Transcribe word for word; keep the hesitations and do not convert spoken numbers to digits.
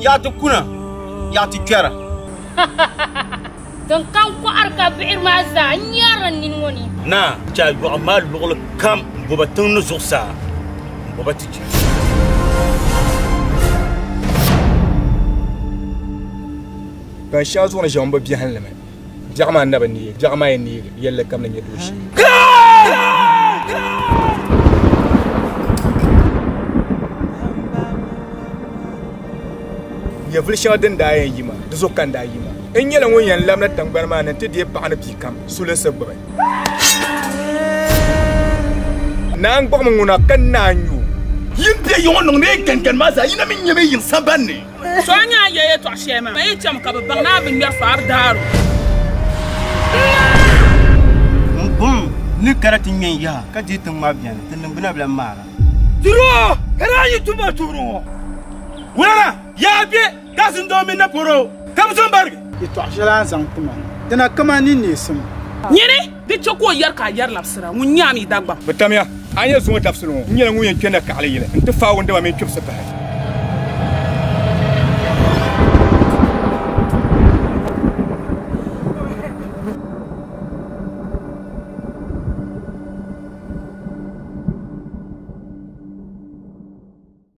Yaa ti kuna, yaa ti kpɛra. Din ka n kɔɣiri ka biɣiri maa zaa, n yɛri n nini ŋɔ ni. Naa, ti a yɔɣu maa luɣili kam, m bo ba tiŋ ni zuɣusaa, m bo ba ti chɛ. Ban shɛŋa zuɣu ni ʒiɛmani bi biɛhindi mi. Biɛɣu maa na bi neegi, biɛɣu maa yɛn neegi, yɛlli kam ni nyɛ dooshee. Nyɛvuli shɛŋa din daa yɛn yi ma, di zuɣu ka n daa yi ma. N nyɛla ŋun yɛn labina tiŋgbani maa ni n ti deei paɣa ni bia kam sulinsi gbubi. Naa n gbuɣimi ŋuna ka n naan nyu. Yin bɛ yiŋɔ niŋ ni yi gangani maa zaa, yina mi n nyɛ mi yiŋ sambani ni. So a nya a yɛ yɛtɔɣa shɛli maa, ma yi chaŋmi ka bɛ baŋ ni a bi ŋmɛri so a bi daari o. M buɣim ni kana ti ŋmɛ n yaha ka deei tiŋ maa biɛni, ti niŋ bina bila m maara. Turo! Ka daa nyi tumba turo ŋɔ. Wulana, yaa be, ka zindoo mini na poro, ka bi so m barigi. Yɛtɔɣa shɛli a ni zaŋ ti ma, ti na kaman ninneesim. Nyini, di chɛ ka o yɛri ka a yɛri labisira, ŋun nyɛ a mi Dagbaŋ. Bi tamya, a nya zuŋɔ dabisili ŋɔ, n nyɛla ŋun yɛn kpe na kaɣili yili, n ti faai wundama mini kpibisi pahi.